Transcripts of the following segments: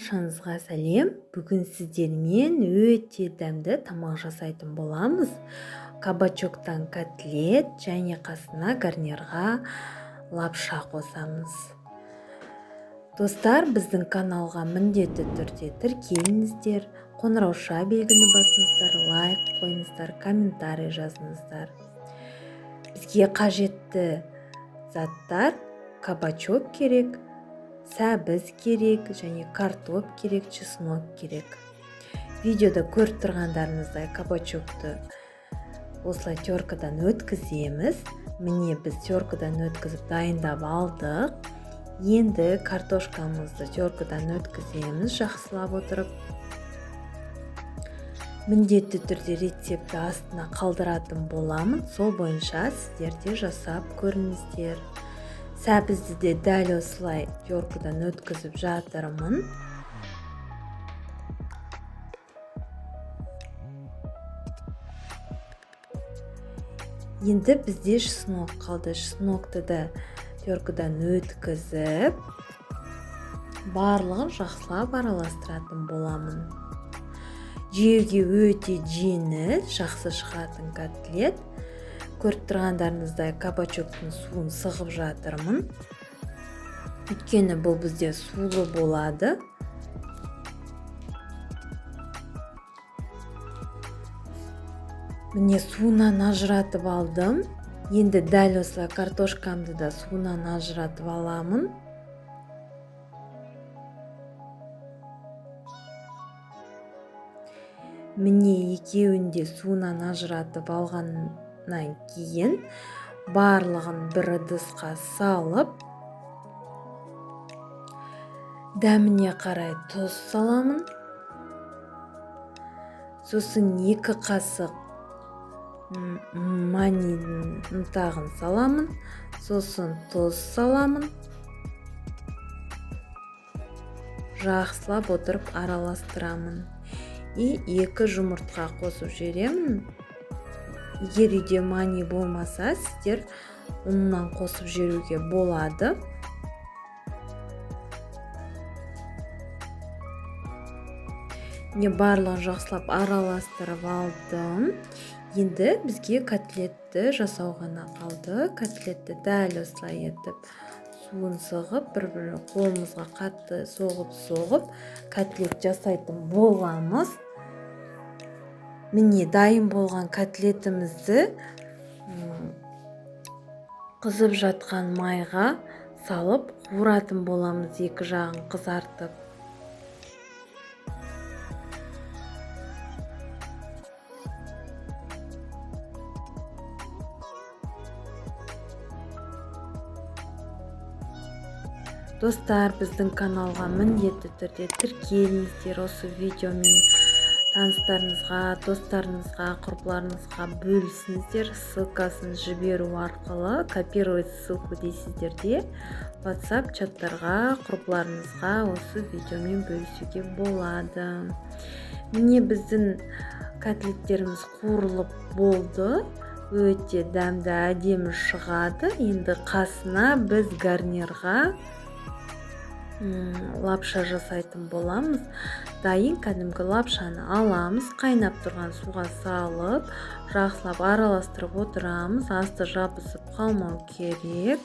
Баршаңызға сәлем! Бүгін сіздермен өте дәмді тамақ жасайтын боламыз. Кабачоктан котлет және қасына гарнирға лапша қосамыз. Достар, біздің каналға міндетті түрде тіркеліңіздер, қоңырауша белгіні басыңыздар, лайк қойыңыздар, комментарий жазыңыздар. Бізге қажетті заттар: кабачок керек, сәбіз керек және картоп керек, чеснок керек. Видеода көріп тұрғандарыңыздай, кабачокты осылай теркадан өткіземіз. Міне, біз теркадан өткізіп дайындап алдық. Енді картошкамызды теркадан өткіземіз жақсылап отырып. Міндетті түрде рецептті астына қалдыратын боламын, сол бойынша сіздер де жасап көріңіздер. Сәбізді де дәл осылай теркадан өткізіп жатырмын. Енді бізде чеснок қалды. Чеснокты да теркадан өткізіп, барлығын жақсылап араластыратын боламын. Жеуге өте жеңіл, жақсы шығатын котлет. Көріп тұрғандарыңыздай, кабачоктың суын сығып жатырмын, өйткені бұл бізде сулы болады. Міне, суынан ажыратып алдым. Енді дәл осылай картошкамды да суынан ажыратып аламын. Міне, екеуін де суынан ажыратып алғаннан кейін барлығын бір ыдысқа салып, дәміне қарай тұз саламын. Сосын 2 қасық манидің ұнтағын саламын, сосын тұз саламын. Жақсылап отырып араластырамын. И 2 жұмыртқа қосып жіберемін. Егер үйде мани болмаса, сіздер ұннан қосып жіберуге болады. Міне, барлығын жақсылап араластырып алдым. Енді бізге котлетті жасау ғана қалды. Котлетті дәл осылай етіп суын сығып, бір-бір қолымызға қатты соғып-соғып котлет жасайтын боламыз. Міне, дайын болған котлетімізді қызып жатқан майға салып қуыратын боламыз, екі жағын қызартып. Достар, біздің каналға міндетті түрде тіркеліңіздер. Осы видеомен таныстарыңызға, достарыңызға, құрбыларыңызға бөлісіңіздер. Ссылкасын жіберу арқылы «копировать ссылку» дейсіздер де, WhatsApp чаттарға, құрбыларыңызға осы видеомен бөлісуге болады. Міне, біздің котлеттеріміз қуырылып болды. Өте дәмді, әдемі шығады. Енді қасына біз гарнирға лапша жасайтын боламыз. Дайын кәдімгі лапшаны аламыз, қайнап тұрған суға салып, жақсылап араластырып отырамыз. Асты жабысып қалмау керек.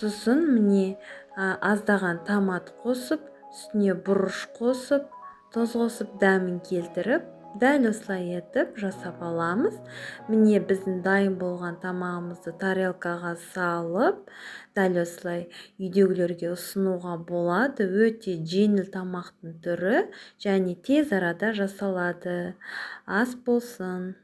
Сосын міне, аздаған томат қосып, үстіне бұрыш қосып, тұз қосып, дәмін келтіріп, дәл осылай етіп жасап аламыз. Міне, біздің дайын болған тамағымызды тарелкаға салып, дәл осылай үйдегілерге ұсынуға болады. Өте жеңіл тамақтың түрі және тез арада жасалады. Ас болсын!